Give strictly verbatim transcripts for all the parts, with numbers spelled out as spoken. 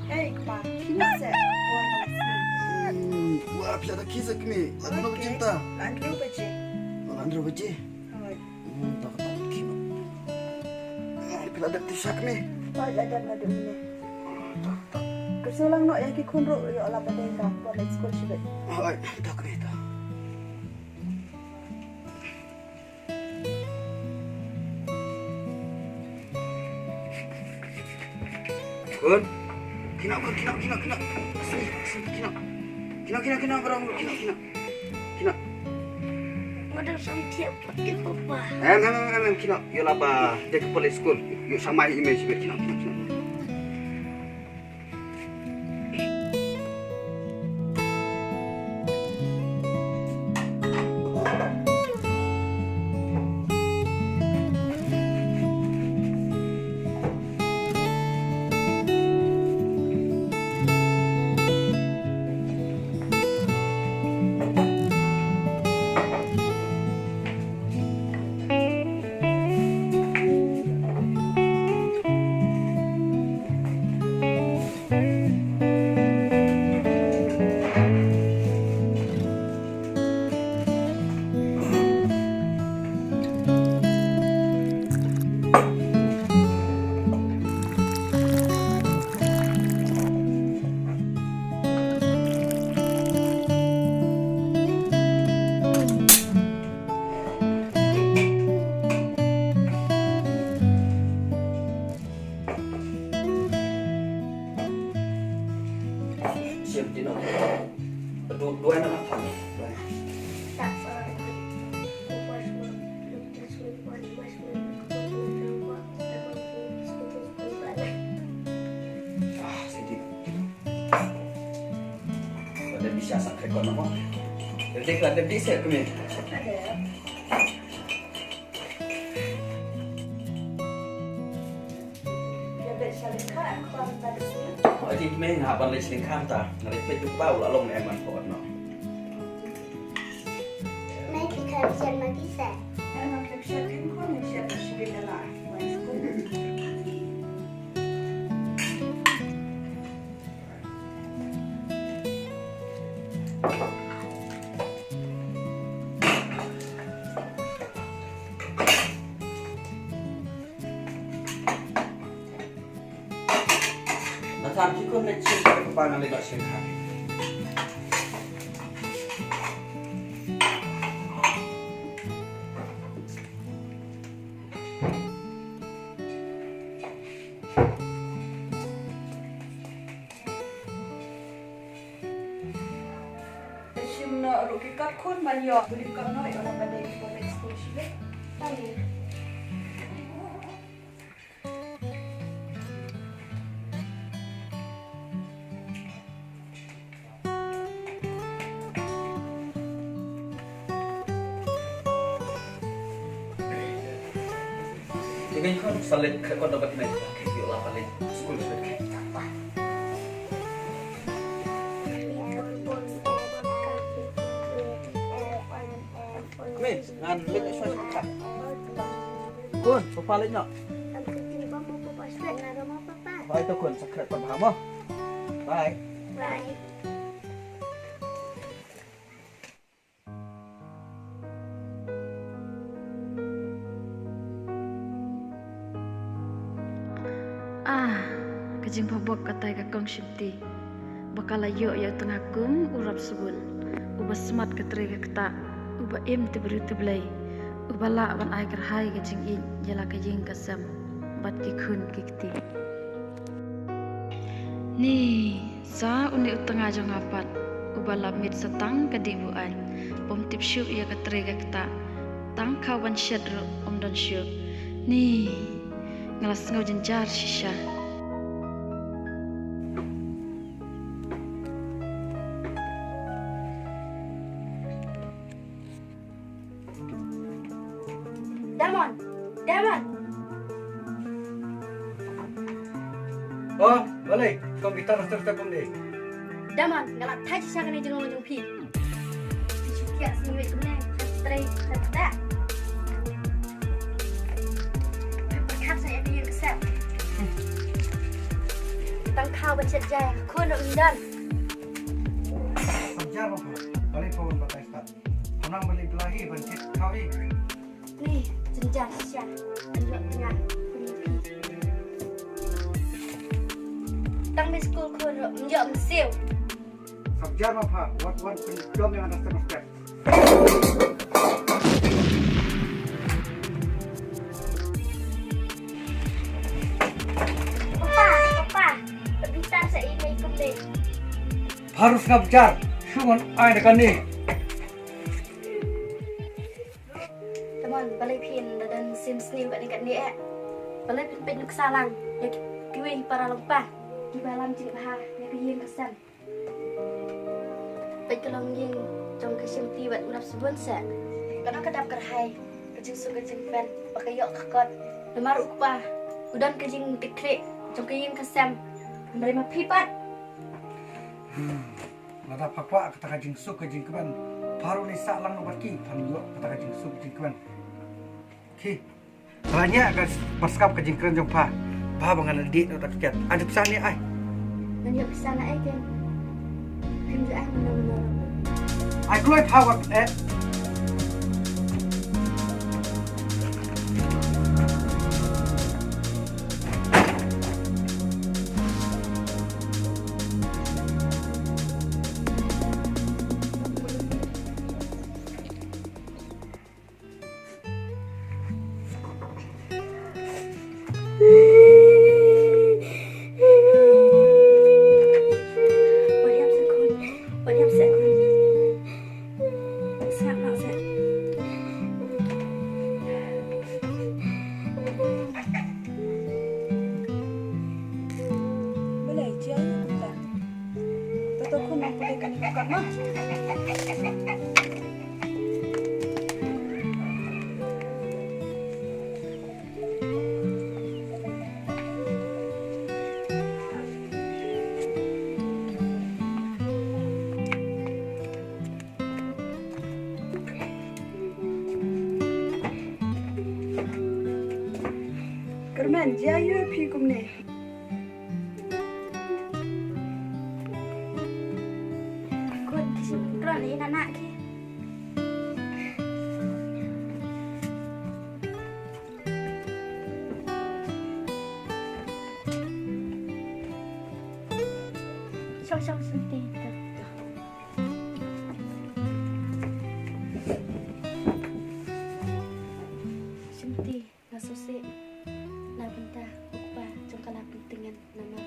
Hei, kpa, khie noh seh, por ka la snem. Hmm, wa, phi la dep khie seh kmie. La hynriew baje mynta. La hynriew baje. La hynriew baje. Hooid. Hmm, ta, ta, khie noh. Hmm, phi la dep ti sha kmie. Hooid, la dep naduh mynne. Ta, ta. Kyrsiang lang noh ïa ki khun ruh, ïoh la ba dei ka por leit skul shibit. Hooid, ta kmie ta. Khun. Khie noh, khun, khie noh, khie noh, khie noh. Sini, sini, khie noh. Khie noh, khie noh, khie noh, barabor, khie noh, khie noh. Khie noh. Nga dang sam thiah pat ïa papa. Em, em, em, em, em, khie noh. Ïoh la ba dei ka por leit skul. Ïoh sha mai ïa i mei shibit, khie noh, khie noh, khie noh. Ah, sedih. Ada bisa sak rekod nama. Jadi kalau ada bisa kami. Oi, ti me nga ban leit sha lyngkha mynta. Nga leit peit u kpa u la long ne em, ngan poi noh. Me ki khan shen ma ki se. Em, nga khan shen kin khun, shen ma shi la. Nathan, ki khun leit sha lyngkha, papa ngan leit noh sha lyngkha. Shim noh ruh ki kot khun ban ïoh, buli kot noh ïoh la ba dei ki por leit skul shibit. Ïa kane khun sa leit khreh kot da bad mei. Ïoh la ban leit skul sha bad. Mei, ngan leit sha bad. Khun, papa leit noh. Bye to khun, sa khreh kot bha mo. Bye. Bye. Ah, ka jingbhabok katai ka kong Shimti, ba ka la ïoh ïa u tnga kum u rap sbun, uba smat ka trei ka ktah, uba im te briew te Blei, uba lah ban ai kyrhai ka jingïeit ïa la ka ïing ka sem bad ki khun ki kti. Ni sa une u tnga jong nga pat, uba la miet sa tang ka dih buaid, bym tip shuh ïa ka trei ka ktah, Tang khaw ban shet ruh ym don shuh. Ni, nga la sngew jynjar shisha. Damon, Damon. Oh, balei? Kong kita rasta rasta kum dei. Damon, nga la thait shisha kane jinglong jong phi. Phi shu kiak sngi wei kumne, trei trei da. Pyrkhat sa ïa ka ïing ka sem. Tang khaw ban shet jai, khun ruh ym don. Ym jar ma pha, balei pha wan batai stad. Pha nang balei phi la hi ban shet khaw hi. Ni, jynjar shisha. Ym ïoh tnga, khun ïa phi. Tang me skul khun ruh ym ïoh mynsiew. Ym jar ma pha, wat wan pyndom ïa nga da step by step. Papa, papa, pynbitar sa ïa i mei kumne. Pharus ngap jar, shu ngan ai da kane. Damon, balei phin da don sim sniew katne katne eh. Balei phin peit nuksa lang ïa ki, kiwei ki para long pa kiba lam jingbha ïa ka ïing ka sem. Peit ka longïing jong ka Shimti bad u Rapsubun seh. Kano ka dap kyrhai ka jingsuk ka jingkmen ba ka ïoh ka kot. Namar u kpa u don ka jingkitkhlieh jong ka ïing ka sem. Hynrei ma phi pat. Lada pha kwah kata ka jingsuk ka jingkmen, pha ruh leit sah lang bad ki, phan ïoh kata ka jingsuk ka jingkmen. Ki, pha la ñiah ka, pyrskab ka jingkren jong pha. Pha ba ngan dih noh ta ka ket. Ai pisa ne ai. Ngan ïoh pisa na ai ken. Phim ju ai mynno mynno. Ai kloi pha wat eh. Balei, jia aïu kumta? Tato khun ym pule kane ka kot ma. Kyrmen, jia aïu phi kumne? Khun, ki shu kren ïa na na ki. Shong, shong, shong, ti, ti. Shimti, nga sngewsih na bynta u kpa jong ka Lapyntngen namar.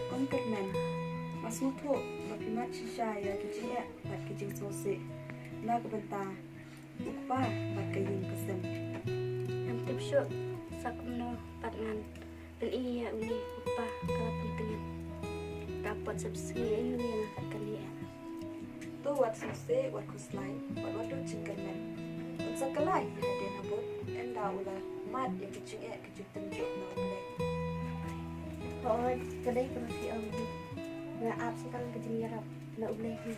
Kong Kyrmen, nga sngewthuh ba phi mad shisha ïa ki jingeh bad ki jingsngewsih na ka bynta u kpa bad ka ïing ka sem. Ngam tip shuh sa kumno pat ngan pyni ïa une u kpa ka Lapyntngen. Ka pot sepsngi aïu ïa nga kat kane eh. To wat sngewsih, wat khuslai, wat, wat duh jingkyrmen. Un sa kylla hi hadien habud, ynda u la mad ïa ki jingeh ki jingtynjuh na U Blei. Hooid, ka dei kaba phi ong hi. Nga ap sa tang ka jingïarap na U Blei hi.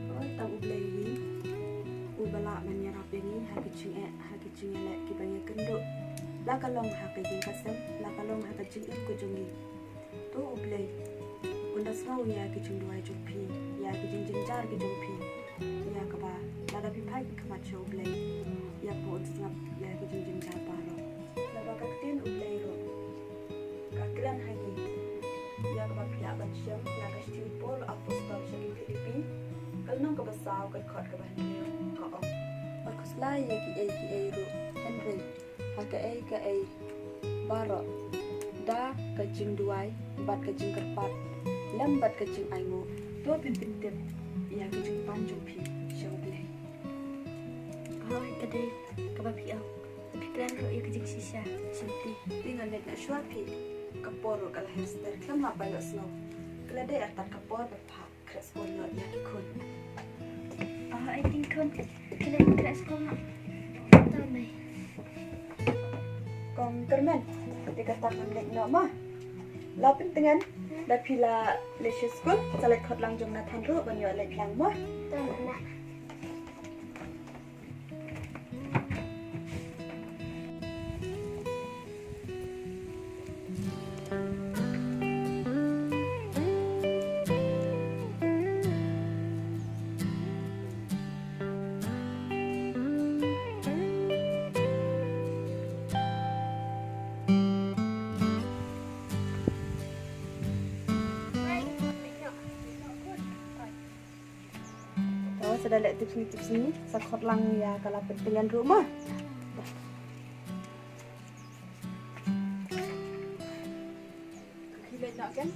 Hooid, tang U Blei hi uba lah ban ïarap ïa ngi ha ki jingeh, ha ki jingïaleh kiba ngi kynduh. La ka long ha ka ïing ka sem, la ka long ha ka jingim ka jong ngi. To U Blei un da sngew ïa ki jingduwai jong phi, ïa ki jingjynjar ki jong phi, ïa kaba lada phi phai ki khmat sha U Blei, ïa kaba un sngap ïa ki jingjynjar baroh. Naba ka ktien U Blei ruh ka kren ha ngi ïa kaba Ban shem na ka shithi u Paul apostol sha ki Philippi, ka lynnong kaba saw, ka dkhot kaba hynriew, ka ong: Wat khuslai ïa kiei kiei ruh, hynrei ha kaei kaei baroh, da ka jingduwai bad ka jingkyrpad lem bad ka jingainguh, to phin pyntip ïa ka jingpan jong phi sha U Blei. Hooid, ka dei kaba phi ong. Phi kren ruh ïa ka jingshisha. Shisha te ngan leit noh shuwa phi. Ka por ruh ka la her stet, khlem hap ban ïohsngew. Ka la dei artat ka por ba phah khreh skul noh ïa ki khun. Oh, ai, ki khun ki leit khreh skul noh. To mei. Kong Kyrmen, te kata ngan leit noh mo. La pyntngen, da phi la leit sha skul, sa leit khot lang jong Nathan ruh ban ïoh leit lang mo. To mei. To, sa da leh tip sini, tip sini, sa khot lang ïa ka la pyntngen ruh mo. Ki leit noh ken.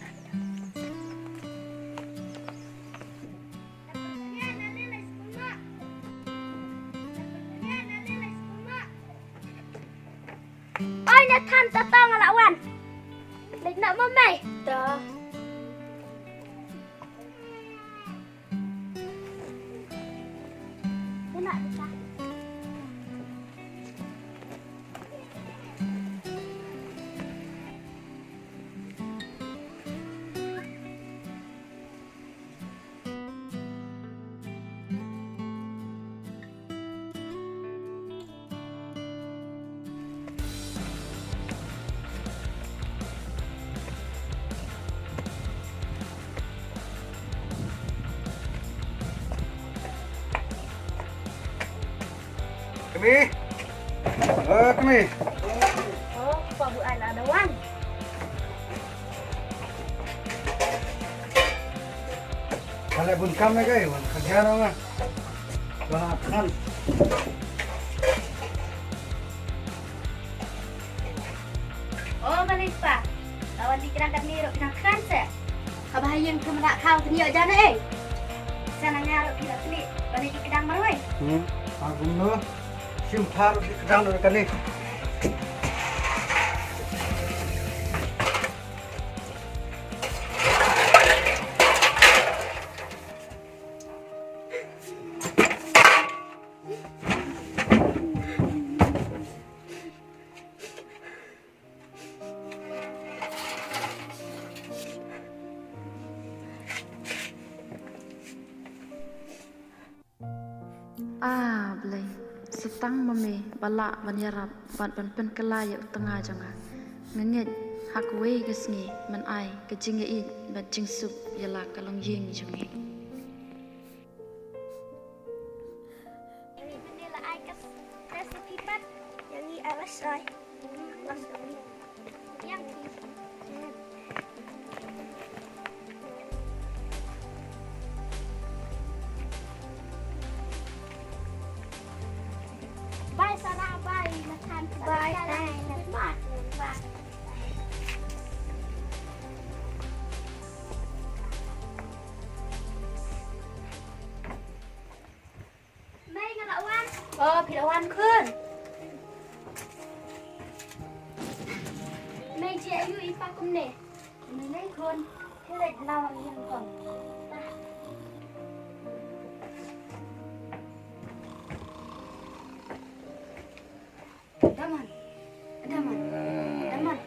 Oi, Nathan, to, to nga la wan. Leit noh mo mei. To. Kmie. Eh, Kmie. Oh, Papa Buan ada wan. Ka leh bun kam ne kai, wan khaja na ma. Wan khan. Oh, Malik pa. Lawan di kdang kat ni rok kdang khan se. Haba ha ïing phi mynta khaw tynñiuh jan eh. Sa na nga ruh phi la kli ba ne ki kdang marwei. Hmm, ha kumno? Shim pha ruh ki kdang ruh kane. Ah, Blei, sa tang ma me ba lah ban ïarap bad ban pynkylla ïa u tnga jong nga. Nga ngeit ha kawei ka sngi men ai ka jingïeit bad jingsuk ïa la ka longïing jong ngi. Ïa ngi la ai ka recipe pat. Ïa ngi ai la shai. La shai. Ïa ngi. Bye Sarah, bye Nathan, bye. Bye. Mei nga la wan. Oh, phi la wan khun. Mei jia aïu i pa kumne. Mei khun. Phi leit na wan ïing khun. Daman. Daman. Daman.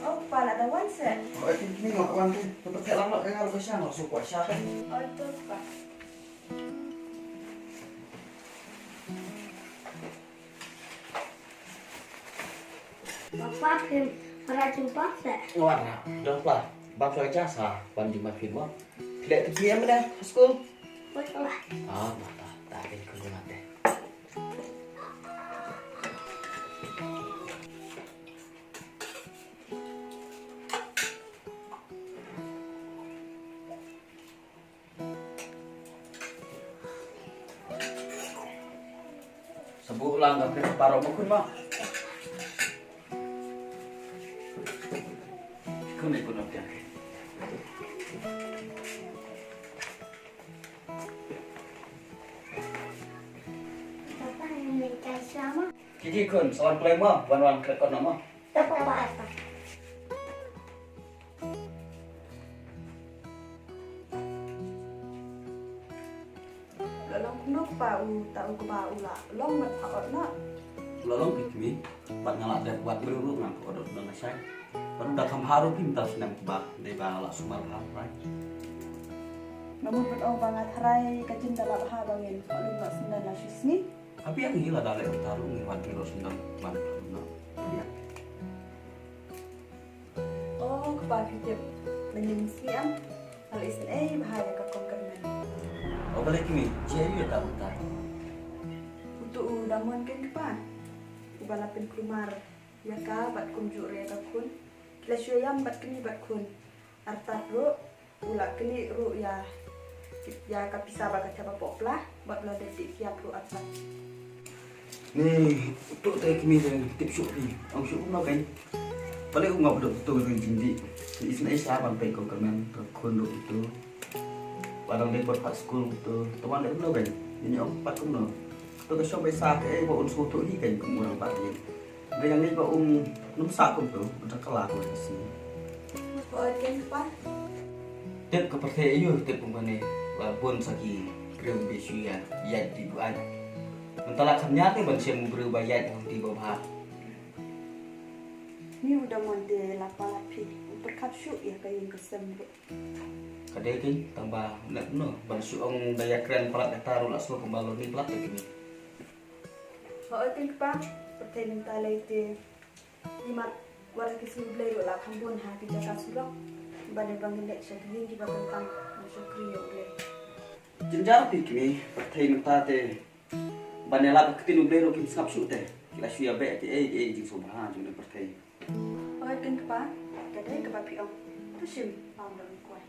Oh, pa la da wan se. Oh, eh, ni ngok wan te. Te pa te lang la ka ngar ka shang, la su kwa sha. Oh, to pa. Papa, phim wanrah jubab se? Wanrah, dang pla. Bam soi ja sa ban jingma phi mo. Phi leh te phi em ne ha skul. Ah, ba ta ta ke ko jingma te. Sa buh lang ka phi paro mo khun mo. Khun ni khun ap ya. Papa, ini kai selama. Kiki khun, sa wan kloi mo, wan wan kloi kot na mo. Papa, papa. La long kumno kpa u ta u kpa u la long mat pha ot na. La long ki kmi, pat nga la dep wat briew ruh ngan pha ot ot dang shai. Pat u da kham haru kim ta snem kpa, dei ba la sumar ha rai. Namun pat ong ba nga tharai ka jin da la bha ba ngin pha lum la snem la shisni. Abi ang hi la da le ta ruh ngin wat briew ruh snem ban pha lum na. Abi ang. Oh, kpa phi tip. Mynnin sni am. Al isn't ei bha ïa ka kong kyrmen. Oh, balei kmi, jia ïa ta uta. Utu u Damon ken kpa. Uba la pynkulmar ïa ka bad kumjuh ruh ïa ka khun. Ki la shu ïam bad kmi bad khun. Artat ruh. U la knieh ruh ïa, ïa ka pisa ba ka thep hapoh pla, bad u la dep tih kiad ruh artat. Ni, utu te kmie te tip shuh phi, ong shuh kumno kein. Balei u ngop dok utu ri jingdih. Isn't ei sa ban peit kong kyrmen, ka khun ruh utu. Ba dang dei pat pha skul utu, te wan dei kumno kein. Ni ong pat kumno. Utu ka shong pisa kaei ba un sngewthuh hi kein kum u rangbah ïing. Dei ka ngeit ba um nym sah kumto, uta ka la ko ïa si. Oi, ken pa. Tip ka pyrthei ayu, tip kum kane, ba bun sa ki briew ba shu ïa, ïaid di buaid. Mynta la kham ïa te ban shem u briew ba ïaid hangti ba bha. Ni u Damon te la palat phi, u pyrkhat shuh ïa ka ïing ka sem ruh. Ka dei kein, tang ba, ne, no, ban shu ong da ïa kren palat kata ruh la sngewbha kumba lor ni palat te kine. Hooid keiñ kpa, pyrthei mynta lei te. Imat wat ha ki sngi U Blei ruh la kham bun ha ki jaka surok. Ban ïa ba ngin leit sha ki ïing kiba kyntang ban shakri ïa U Blei. Jynjar phi kmie, pyrthei mynta te. Ban ïalap ha ka ktien U Blei ruh kim sngap shuh te. Ki la shu ïa beh kiei kiei jingsngewbha jong ka pyrthei. Hooid keiñ kpa, ka dei kaba phi ong. To shim, pam da u kwai.